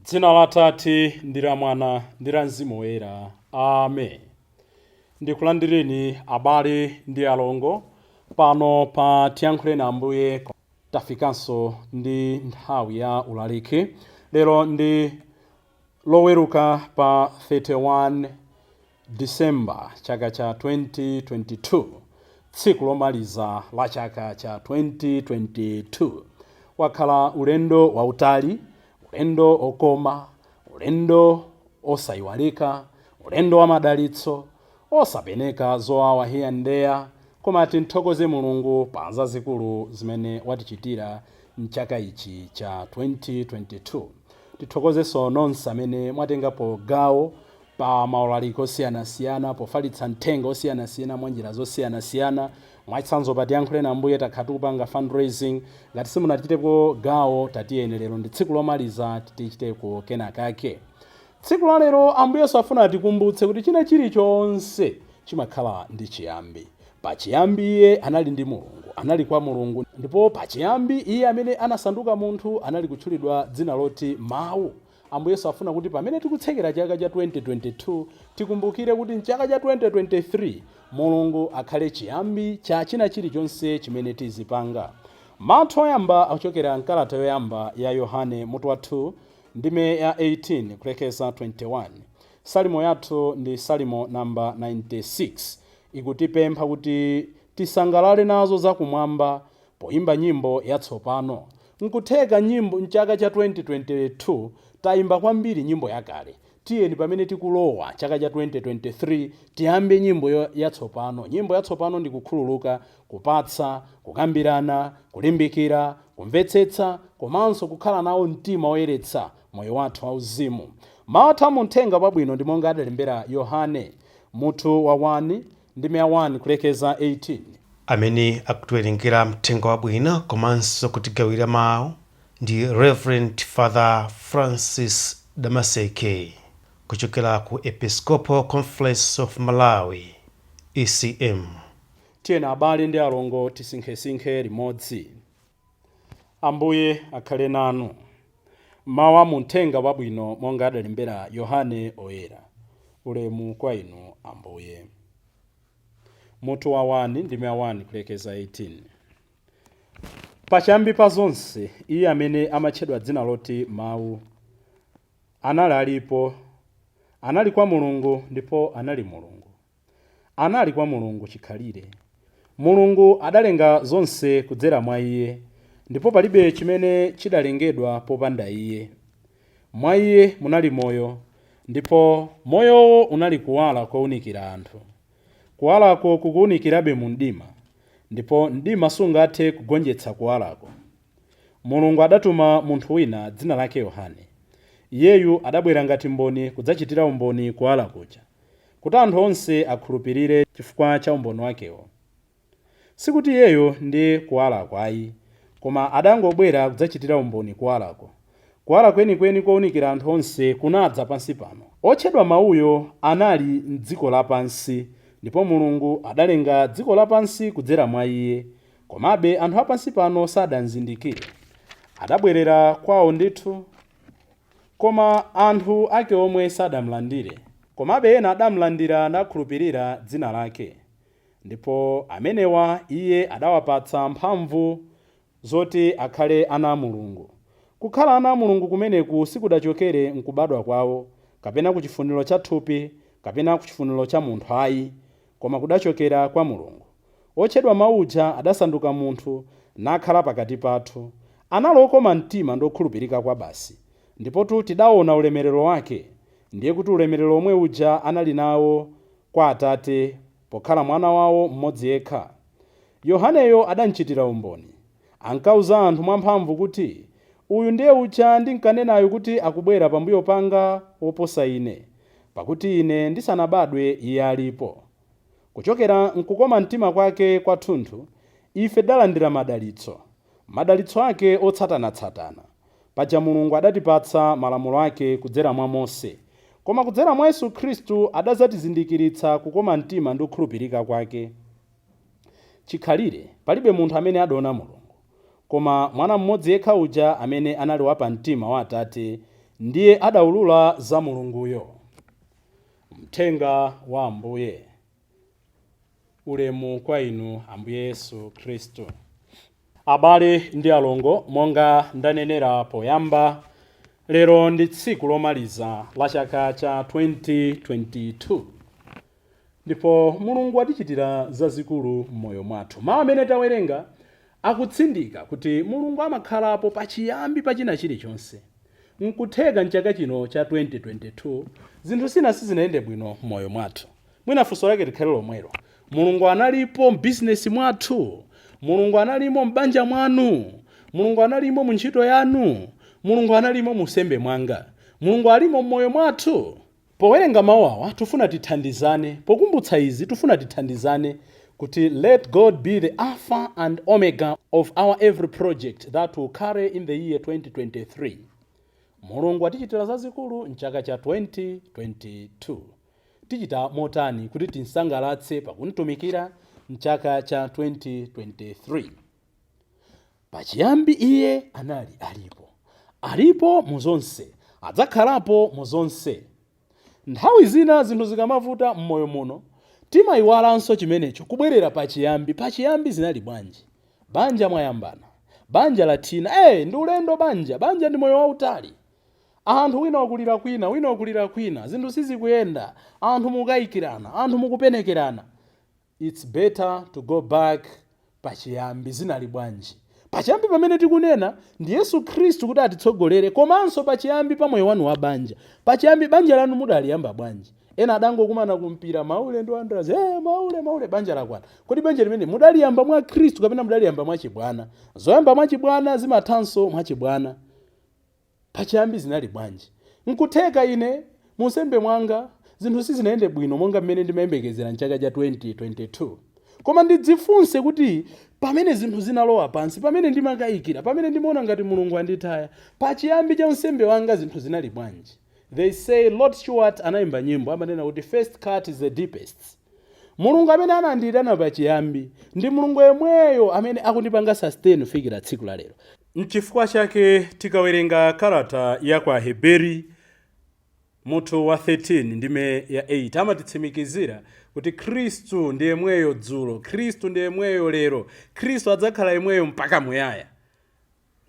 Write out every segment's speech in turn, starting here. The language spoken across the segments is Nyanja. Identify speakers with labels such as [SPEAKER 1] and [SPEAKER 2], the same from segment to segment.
[SPEAKER 1] Dzina la Atate ndi la Mwana ndi la Mzimu Woyera. Amen. Ndikulandireni abale ndi alongo pano pa Tiyankhuleni Ambuye. Tafikanso ndi nthawi ya ulaliki. Lero ndi Loweruka pa 31 December chaka cha 2022, tsiku lomaliza la chaka cha 2022. Wakhala ulendo wautali, ulendo okoma, ulendo osayiwalika, ulendo wa madalitso, osapeneka zowawa here and there, koma tinthokoze Mulungu pa zazikulu zimene watichitira mchaka ichi cha 2022. Tithokozenso nonse amene mwatengapo gawo pa maulaliki osiyanasiyana, pofalitsa mthenga osiyanasiyana mwa njira zosiyanasiyana. Mwachitsanzo, pa Tiyankhuleni Ambuye takhala tikupanga fundraising. Ngati simunachitepo gawo, tatiyeni lero ndi tsiku lomaliza tichiteko kenakake. Tsiku la lero Ambuye Yesu afuna atikumbutse kuti china chilichonse chimakhala ndi chiyambi. Pachiyambi iye anali ndi Mulungu, anali kwa Mulungu, ndipo pachiyambi iye amene anasanduka munthu anali kutchulidwa dzina loti Mawu. Ambuye Yesu afuna kuti pamene tikutsekera chaka cha 2022, tikumbukire kuti mchaka cha 2023 Mulungu akhale chiyambi cha china chilichonse chimene tizipanga. Mawu oyamba akuchokera mkalata yoyamba ya Yohane, mutu wa 2, ndime ya 18 kulekeza 21. Salimo yathu ndi Salimo namba 96, ikutipempha kuti tisangalale nazo zakumwamba poimba nyimbo yatsopano. Nkutheka nyimbo mchaka cha 2022 tayimba kwambiri nyimbo yakale. Tiyeni pamene tikulowa chaka cha 2023 tiyambe nyimbo yatsopano. Nyimbo yatsopano ndi kukhululuka, kupatsa, kukambirana, kulimbikira, kumvetsetsa, komanso kukhala nawo mtima woyeretsa moyo wathu wauzimu. Mawu athu amuthenga wabwino ndi monga adalembera Yohane, mutu wa 1, ndime ya 1 kulekeza 18.
[SPEAKER 2] Amene akutiwerengera mthenga wabwino komanso kutigawira mawu ndi Reverend Father Francis Damaseke kuchokera ku Episcopal Conference of Malawi, ECM.
[SPEAKER 1] Tiyeni abale ndi alongo tisinkhesinkhe limodzi. Ambuye akhale nanu. Mawu amuthenga wabwino monga adalembera Yohane Oyera. Ulemu kwa inu, Ambuye. Mutu wa 1, ndime ya 1 kulekeza 18. Pachiyambi pa zonse, iye amene amatchedwa dzina loti Mawu anali alipo, anali kwa Mulungu ndipo anali Mulungu. Anali kwa Mulungu chikhalire. Mulungu adalenga zonse kudzera mwa iye, ndipo palibe chimene chidalengedwa popanda iye. Mwa iye munali moyo, ndipo moyowo unali kuwala kowunikira anthu. Kuwalako kukuwunikirabe mu mdima, ndipo mdima sungathe kugonjetsa kuwalako. Mulungu adatuma munthu wina dzina lake Yohane. Iyeyu adabwera ngati mboni kudzachitira umboni kuwala kuja, kuti anthu onse akhulupirire chifukwa cha umboni wakewo. Sikuti iyeyo ndiye kuwalako ayi, koma adangobwera kudzachitira umboni kuwalako. Kuwala kwenikweni kowunikira anthu onse kunadza pansi pano. Otchedwa Mawuyo anali m'dziko lapansi, ndipo Mulungu adalenga dziko lapansi kudzera mwa iye. Komabe anthu apansi pano sadamzindikire. Adabwerera kwawo ndithu, koma anthu ake omwe sadamlandire. Komabe ena adamlandira nakhulupirira dzina lake. Ndipo amenewa iye adawapatsa mphamvu zoti akhale ana a Mulungu. Kukhala ana a Mulungu kumeneku sikudachokere mkubadwa kwawo, kapena ku chifuniro cha thupi, kapena ku chifuniro cha munthu ayi, koma kudachokera kwa Mulungu. Otchedwa Mawu uja adasanduka munthu nakhala pakati pathu. Anali okoma mtima ndi okhulupirika kwabasi. Ndipotu tidaona ulemerero wake, ndiye kuti ulemerero omwe uja anali nawo kwa Atate pokhala mwana wawo mmodzi yekha. Yohaneyo adamchitira umboni. Ankauza anthu mwamphamvu kuti, Uyu ndiye uja ndinkanenayu kuti akubwera pambuyo panga woposa ine, pakuti ine ndisanabadwe iye alipo. Kuchokera m'kukoma mtima kwake kwathunthu, ife tidalandira madalitso, madalitso ake otsatanatsatana. Paja Mulungu adatipatsa malamulo ake kudzera mwa Mose, koma kudzera mwa Yesu Khristu adadzatizindikiritsa kukoma mtima ndi kukhulupirika kwake. Chikhalire palibe munthu amene adaona Mulungu, koma Mwana mmodzi yekha uja amene anali wapamtima wa Atate Ndiye adawulula za Mulunguyo. Mthenga wa Ambuye. Ulemu kwa inu, Ambuye Yesu Khristu. Abale ndi alongo, monga ndanenera poyamba, lero ndi tsiku lomaliza la chaka cha 2022, ndipo Mulungu atichitira zazikulu m'moyo mwathu. Mawu amene tawerenga akutsindika kuti Mulungu amakhalapo pachiyambi pa china chilichonse. Nkutheka mchaka chino cha 2022 zinthu zina sizinayende bwino m'moyo mwathu. Mwina funso lake likhale lomwelo: Mulungu analipo m'bizinesi mwathu? Mulungu analimo m'banja mwanu? Mulungu analimo mu ntchito yanu? Mulungu analimo mu unsembe mwanga? Mulungu alimo m'moyo mwathu? Powerenga mawu awa, tifuna tithandizane. Pokumbutsa izi, tifuna tithandizane kuti let God be the Alpha and Omega of our every project that will carry in the year 2023. Mulungu atichitira zazikulu mchaka cha 2022. Tichita motani kuti tinsangalatse pakumtumikira mchaka cha 2023? Pachiyambi Iye anali alipo, alipo mu zonse, adzakhalapo mu zonse. Nthawi zina zinthu zikamavuta m'moyo muno, timayiwalanso chimenecho, kubwerera pachiyambi. Pachiyambi zinali bwanji? Banja mwayambana, banja lathina. Ndi ulendo banja. Banja ndi moyo wautali. Anthu wina wakulira kwina, wina wakulira kwina, zinthu sizikuyenda, anthu mukayikirana, anthu mukupenekerana. It's better to go back pachiyambi. Zinali bwanji pachiyambi? Pamene tikunena ndi Yesu Khristu kuti atitsogolere, komanso pachiyambi pa moyo wanu wa banja. Pachiyambi banja lanu mudaliyamba bwanji? Ena adangokumana kumpira, Maule ndi Wanderers, hey, Maule, Maule, banja lakwana. Kodi banja limene mudaliyamba mwa Khristu kapena mudaliyamba mwachibwana? Zoyamba mwachibwana zimathanso mwachibwana. Pachiyambi zinali bwanji? Nkutheka ine mu unsembe mwanga zinthu sizinayende bwino monga mmene ndimayembekezera mchaka cha 2022, koma ndidzifunse kuti pamene zinthu zinalowa pansi, pamene ndimakayikira, pamene ndimaona ngati Mulungu anditaya, pachiyambi cha unsembe wanga zinthu zinali bwanji? They say, Rod Stewart anayimba nyimbo, amanena kuti "First cut is the deepest." Mulungu amene anandiyitana pachiyambi ndi Mulungu yemweyo amene akundipanga sustain kufikira tsiku la lero. Nchifukwa chake tikawerenga kalata ya kwa Heberi mutu wa 13 ndime ya 8, amatitsimikizira kuti Khristu ndi yemweyo dzulo, Khristu ndi yemweyo lero, Khristu adzakhala yemweyo mpaka muyaya.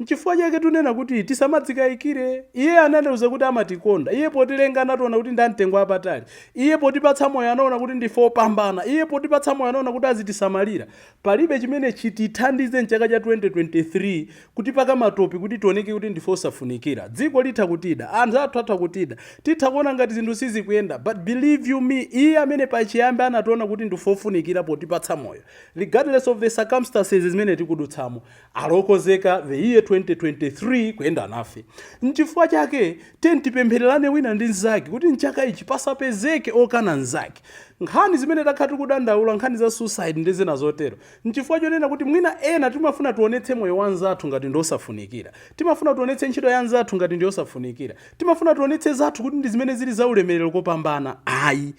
[SPEAKER 1] Nchifukwa chake tunena kuti tisamadzikayikire. Iye anatiuza kuti amatikonda. Iye potilenga anationa kuti ndi amtengo apatali. Iye potipatsa moyo anaona kuti ndife opambana. Iye potipatsa moyo anaona kuti azitisamalira. Palibe chimene chitithandize mchaka cha 2023 kuti paka matopi, kuti tioneke kuti ndife osafunikira. Dziko litha kutida, anthu athu atha kutida, titha kuona ngati zinthu sizikuyenda, but believe you me, iye amene pachiyambi anationa kuti ndife ofunikira potipatsa moyo, regardless of the circumstances zimene tikudutsamo, alokozeka the year 2023 kuyenda nafe. Nchifukwa chake tipemphererane wina ndi mnzake kuti mchaka ichi pasapezeke okana mnzake. Nkhani zimene takhala tikudandaula, nkhani za suicide ndi zina zotero, nchifukwa chonena kuti mwina ena timafuna tionetse moyo wa anzathu ngati ndiosafunikira, timafuna tionetse ntchito ya anzathu ngati ndiosafunikira, timafuna tionetse zathu kuti ndi zimene zili zaulemerero kopambana. Ayi,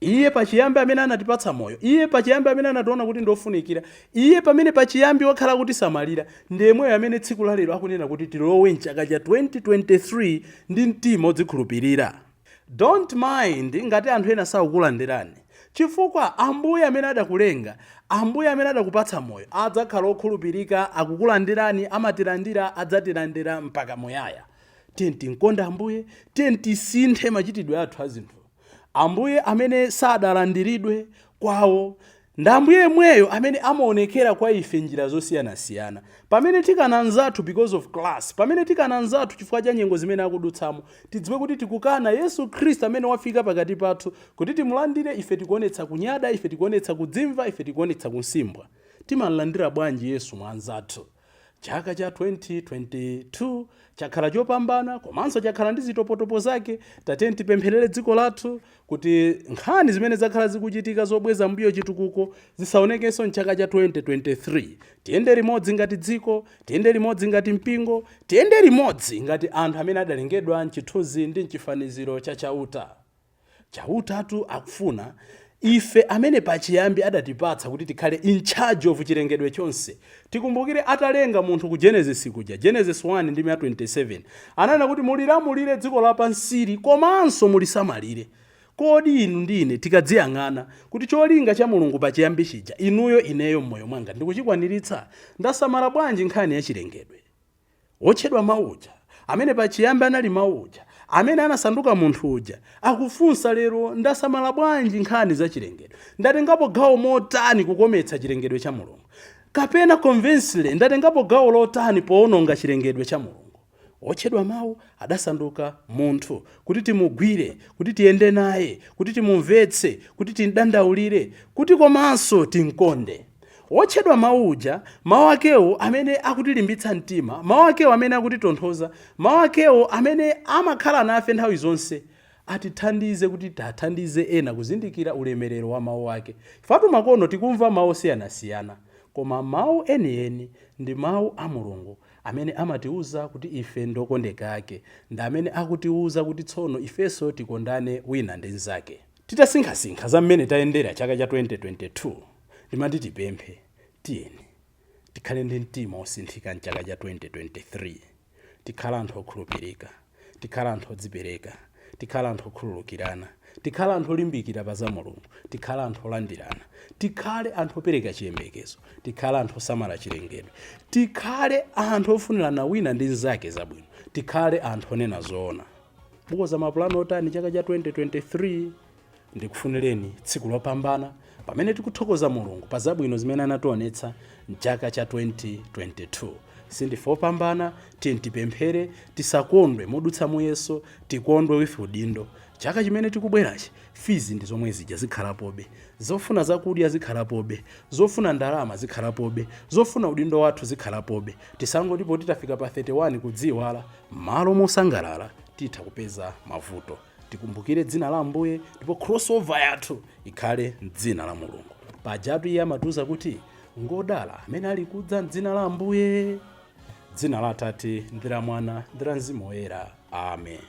[SPEAKER 1] iye pachiyambi amene anatipatsa moyo, iye pachiyambi amene anationa kuti ndofunikira, iye pamene pachiyambi wakhala kutisamalira, ndi yemweyo amene tsiku la lero akunena kuti tilowe mchaka cha 2023 ndi mtima odzikhulupirira. Don't mind ngati anthu ena sakukulandirani, chifukwa Ambuye amene adakulenga, Ambuye amene adakupatsa moyo, adzakhala okhulupirika, akukulandirani, amatilandira, adzatilandira mpaka muyaya. Tiye tinkonde Ambuye, tiye tisinthe machitidwe athu a zinthu. Ambuye amene sadalandiridwe kwawo ndi Ambuye yemweyo amene amaonekera kwa ife njira zosiyanasiyana. Pamene tikana anzathu because of class, pamene tikana anzathu chifukwa cha nyengo zimene akudutsamo, tidziwe kuti tikukana Yesu Khristu amene wafika pakati pathu kuti timulandire. Ife tikuonetsa kunyada, ife tikuonetsa kudzimva, ife tikuonetsa kusimbwa. Timalandira bwanji Yesu mwa anzathu? Chaka cha 2022 chakhala chopambana komanso chakhala ndi zitopotopo zake. Tatiyeni tipempherere dziko lathu kuti nkhani zimene zakhala zikuchitika zobweza mbuyo chitukuko zisaonekenso mchaka cha 2023. Tiyende limodzi ngati dziko, tiyende limodzi ngati mpingo, tiyende limodzi ngati anthu amene adalengedwa mchithunzi ndi mchifaniziro cha Chauta. Chautatu akufuna Ife amene pachiyambi adatipatsa kuti tikhale in charge of chilengedwe chonse. Tikumbukire atalenga munthu ku Genesis kuja, Genesis 1 ndi 27, ananena kuti mulilamulire dziko lapansili komanso mulisamalire. Kodi inu ndi ine tikadziyang'ana kuti cholinga cha Mulungu pachiyambi chija, inuyo ineyo m'moyo mwanga ndikuchikwaniritsa? Ndasamala bwanji nkhani ya chilengedwe? Wotchedwa Mawu uja, amene pachiyambi anali Mawu uja, amene anasanduka munthu uja, akufunsa lero, ndasamala bwanji nkhani za chilengedwe? Ndatengapo gawo motani kukometsa chilengedwe cha Mulungu? Kapena conversely, ndatengapo gawo lotani powononga chilengedwe cha Mulungu? Wotchedwa Mawu adasanduka munthu kuti timugwire, kuti tiyende naye, kuti timumvetse, kuti timdandaulire, kuti komanso timkonde. Wotchedwa Mawu uja, mawu akewo amene akutilimbitsa mtima, mawu akewo amene akutitonthoza, mawu akewo amene amakhala nafe nthawi zonse, atithandize kuti tiathandize ena kuzindikira ulemerero wa mawu ake. Ifatu makono tikumva mawu osiyanasiyana, koma mawu enieni ndi mawu a Mulungu amene amatiuza kuti ife ndokondeka ake, ndi amene akutiuza kuti tsono ifenso tikondane wina ndi mnzake. Titasinkhasinkha za mmene tayendera chaka cha 2022, ndimati tipemphe, tiyeni tikhale ndi mtima wosinthika mchaka cha 2023. Tikhale anthu okhulupirika, tikhale anthu odzipereka, tikhale anthu okhululukirana, tikhale anthu olimbikira pa za Mulungu, tikhale anthu olandirana, tikhale anthu opereka chiyembekezo, tikhale anthu osamala chilengedwe, tikhale anthu ofunirana wina ndi mnzake zabwino, tikhale anthu onena zoona. Mukoza mapulani otani chaka cha 2023? Ndikufunireni tsiku lopambana pamene tikuthokoza Mulungu pa zabwino zimene anationetsa mchaka cha 2022. Sindife opambana, tiye tipemphere, tisakondwe modutsa muyeso, tikondwe with udindo. Chaka chimene tikubwerachi, fees ndi zomwe zija zikhalapobe, zofuna zakudya zikhalapobe, zofuna ndalama zikhalapobe, zofuna udindo wathu zikhalapobe. Tisangoti poti tafika pa 31 kudziwala, malo mosangalala titha kupeza mavuto. Tikumbukire dzina la Ambuye ndipo crossover yathu ikhale mdzina la Mulungu. Pajatu iye amatiuza kuti ngodala amene ali kudza mdzina la Ambuye. Dzina la Atate ndi la Mwana ndi la Mzimu Woyera. Amen.